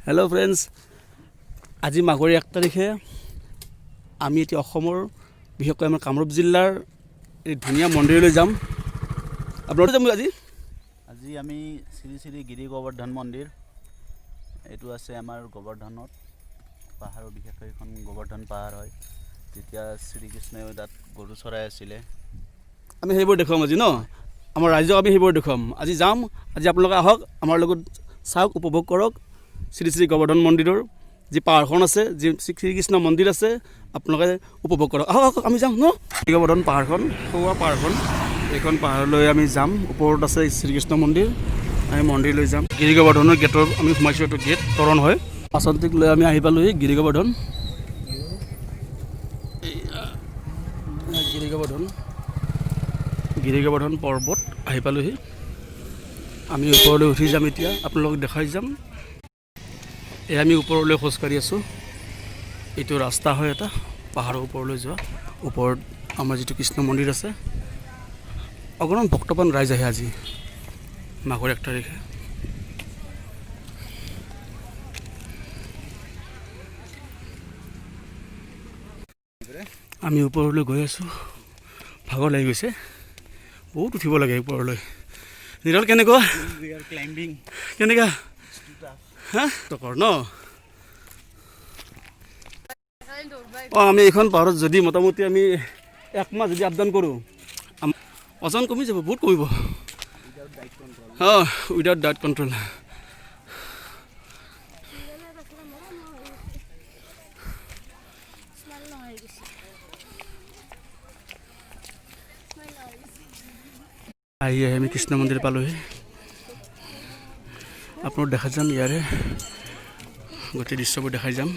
Hello' friends, আজি মাঘৰ 1 তাৰিখে আমি এতিয়া অসমৰ বিশেষকৈ আমাৰ কামৰূপ জিলাৰ এই ধুনীয়া মন্দিৰলৈ যাম। আপোনালোকে যাম আজি। আজি আমি শ্ৰী শ্ৰী গিৰি গোবৰ্ধন মন্দিৰ, এইটো আছে আমাৰ গোবৰ্ধনত পাহাৰৰ, বিশেষকৈ এইখন গোবৰ্ধন পাহাৰ হয়। তেতিয়া শ্ৰীকৃষ্ণই তাত গৰু চৰাই আছিলে। আমি সেইবোৰ দেখুৱাম আজি ন, আমাৰ ৰাইজক আমি সেইবোৰ দেখুৱাম। আজি যাম, আজি আপোনালোকে আহক আমাৰ লগত, চাওক, উপভোগ কৰক শ্ৰী শ্ৰী গোবৰ্ধন মন্দিৰৰ যি পাহাৰখন আছে, যি শ্ৰীকৃষ্ণ মন্দিৰ আছে, আপোনালোকে উপভোগ কৰক। আহক আহক, আমি যাম ন। শ্ৰী গোবৰ্ধন পাহাৰখন, সৌৱা পাহাৰখন, এইখন পাহাৰলৈ আমি যাম। ওপৰত আছে শ্ৰীকৃষ্ণ মন্দিৰ, আমি মন্দিৰলৈ যাম। গিৰি গোবৰ্ধনৰ গেটৰ আমি সোমাইছোঁ, এইটো গেট তোৰণ হয়। বাসন্তীক লৈ আমি আহি পালোহি গিৰি গোবৰ্ধন। এইয়া গিৰি গোবৰ্ধন, গিৰি গোবৰ্ধন পৰ্বত আহি পালোহি। আমি ওপৰলৈ উঠি যাম এতিয়া, আপোনালোকক দেখাই যাম। এই আমি ওপৰলৈ খোজকাঢ়ি আছোঁ। এইটো ৰাস্তা হয় এটা পাহাৰৰ ওপৰলৈ যোৱা। ওপৰত আমাৰ যিটো কৃষ্ণ মন্দিৰ আছে, অগণন ভক্তপ্ৰাণ ৰাইজ আহে আজি মাঘৰ 1 তাৰিখে। আমি ওপৰলৈ গৈ আছোঁ, ভাগৰ লাগি গৈছে, বহুত উঠিব লাগে ওপৰলৈ। নিৰল, কেনেকুৱা? We are climbing. কেনেকুৱা হা টকৰ ন? অঁ, আমি এইখন পাহাৰত যদি মোটামুটি আমি একমাহ যদি আপডাউন কৰোঁ, ওজন কমি যাব, বহুত কমিব। অঁ, উইদাউট ডায়েট কণ্ট্ৰল। আহি আহি আমি কৃষ্ণ মন্দিৰ পালোহি। আপোনাক দেখাই যাম, ইয়াৰে গোটেই দৃশ্যবোৰ দেখাই যাম।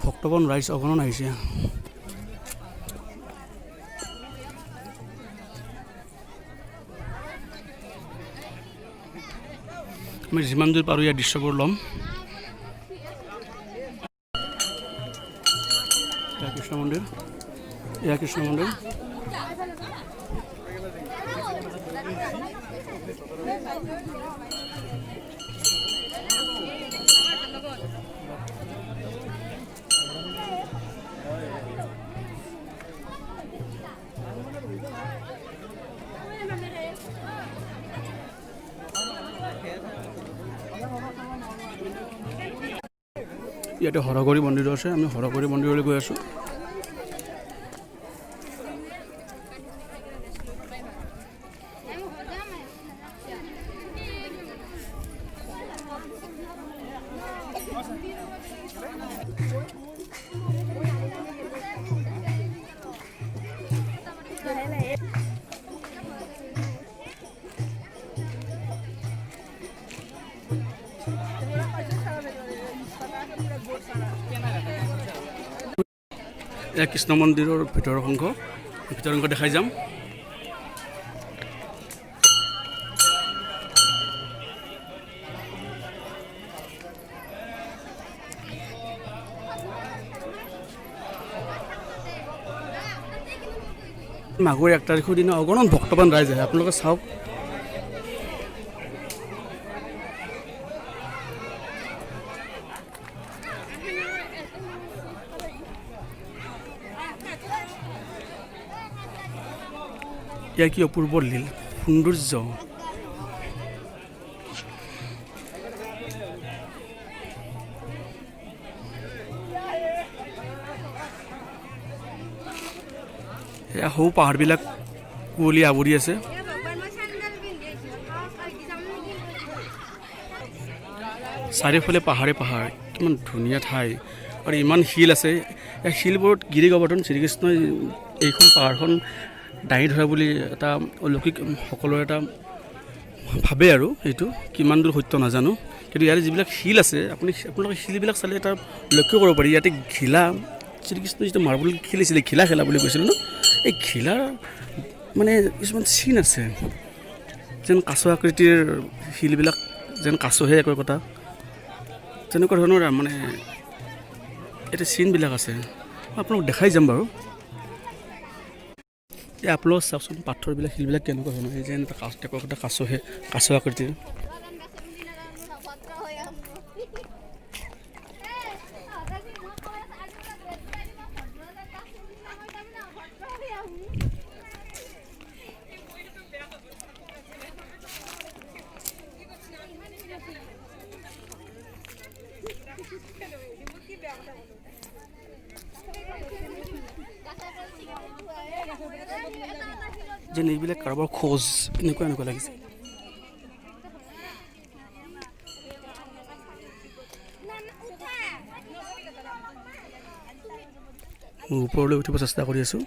ভক্তগণ ৰাইজ অগণন আহিছে। আমি যিমান দূৰ পাৰোঁ ইয়াৰ দৃশ্যবোৰ ল'ম। এয়া কৃষ্ণ মন্দিৰ, এয়া কৃষ্ণ মন্দিৰ। ইয়াতে হৰগৌৰী মন্দিৰো আছে, আমি হৰগৌৰী মন্দিৰলৈ গৈ আছোঁ। এয়া কৃষ্ণ মন্দিৰৰ ভিতৰৰ অংশ, ভিতৰৰ অংশ দেখাই যাম। মাঘৰ 1 তাৰিখৰ দিনা অগণন ভক্তবান ৰাইজ আহে, আপোনালোকে চাওক। ইয়াৰ কি অপূৰ্ব লীল সৌন্দৰ্য। এয়া সৰু পাহাৰবিলাক কুঁৱলী আৱৰি আছে। চাৰিওফালে পাহাৰে পাহাৰ, কিমান ধুনীয়া ঠাই। আৰু ইমান শিল আছে, এই শিলবোৰত গিৰি গোবৰ্ধন শ্ৰীকৃষ্ণই এইখন পাহাৰখন দাঙি ধৰা বুলি এটা অলৌকিক সকলোৰে এটা ভাবে, আৰু এইটো কিমান দূৰ সত্য নাজানো। কিন্তু ইয়াৰে যিবিলাক শিল আছে, আপোনালোকে শিলবিলাক চালে এটা লক্ষ্য কৰিব পাৰি, ইয়াতে ঘিলা, শ্ৰীকৃষ্ণই যিটো মাৰ্বল খেলিছিলে, ঘিলা খেলা বুলি কৈছিলে ন, এই ঘিলাৰ মানে কিছুমান চিন আছে, যেন কাছ আকৃতিৰ শিলবিলাক, যেন কাছহে একো একোটা, তেনেকুৱা ধৰণৰ মানে ইয়াতে চিনবিলাক আছে, মই আপোনালোক দেখাই যাম বাৰু। এই আপোনালোক চাওকচোন পাথৰবিলাক, শিলবিলাক কেনেকুৱা ধৰণৰ, এই যেন এটা এটা কাছহে, কাছ আকৃতিৰ। যেন এইবিলাক কাৰোবাৰ খোজ, এনেকুৱা এনেকুৱা লাগিছে। মই ওপৰলৈ উঠিব চেষ্টা কৰি আছোঁ।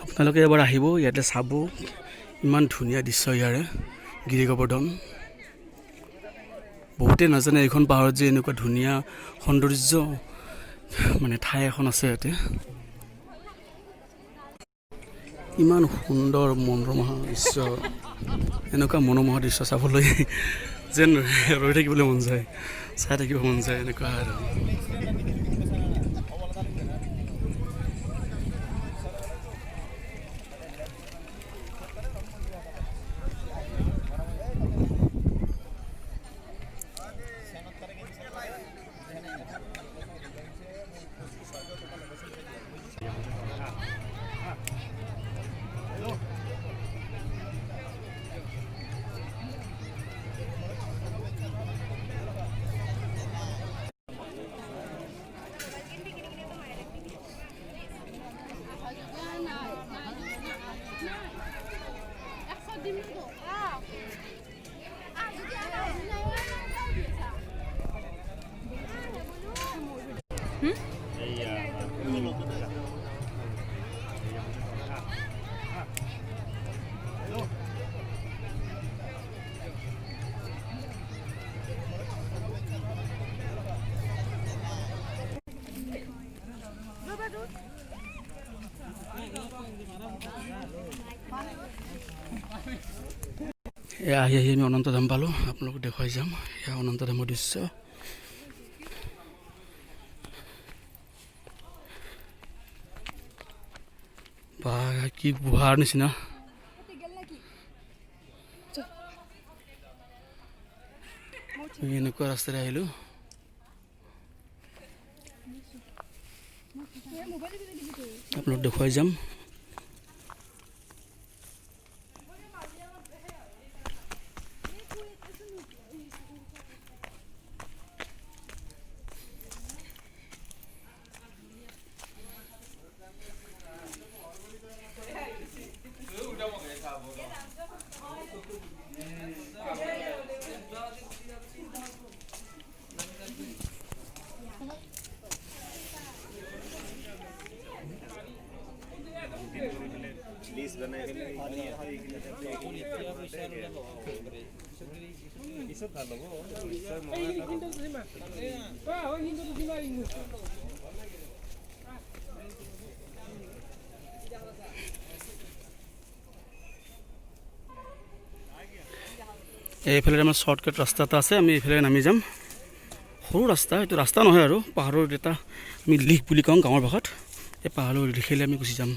আপোনালোকে এবাৰ আহিব, ইয়াতে চাব, ইমান ধুনীয়া দৃশ্য ইয়াৰে গিৰি গোবৰ্ধন। বহুতে নাজানে এইখন পাহাৰত যে এনেকুৱা ধুনীয়া সৌন্দৰ্য মানে ঠাই এখন আছে ইয়াতে। ইমান সুন্দৰ মনোমোহা দৃশ্য, এনেকুৱা মনোমোহা দৃশ্য চাবলৈ যেন ৰৈ থাকিবলৈ মন যায়, চাই থাকিব মন যায় এনেকুৱা আৰু। এয়া আহি আহি আমি অনন্তধাম পালোঁ, আপোনালোকক দেখুৱাই যাম এয়া অনন্তধামৰ দৃশ্য। বা কি গুহাৰ নিচিনা। এনেকুৱা ৰাস্তাৰে আহিলোঁ। আপোনালোক দেখুৱাই যাম। এইফালে আমাৰ শ্বৰ্টকাট ৰাস্তা এটা আছে, আমি এইফালে নামি যাম। সৰু ৰাস্তা, এইটো ৰাস্তা নহয় আৰু পাহাৰৰ এটা আমি লিখ বুলি কওঁ গাঁৱৰ ভাষাত। এই পাহাৰৰ লিখেলে আমি গুচি যাম,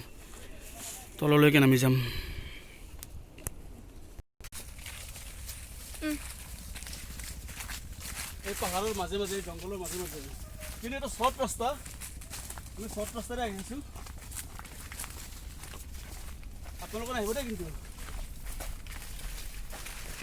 তললৈকে নামি যাম। এই পাহাৰৰ মাজে মাজে, জংঘলৰ মাজে মাজে, কিন্তু এটা শ্বৰ্ট ৰাস্তা, আমি শ্বৰ্ট ৰাস্তাৰে আহিছোঁ। আপোনালোকৰ আহিব দেই কিন্তু।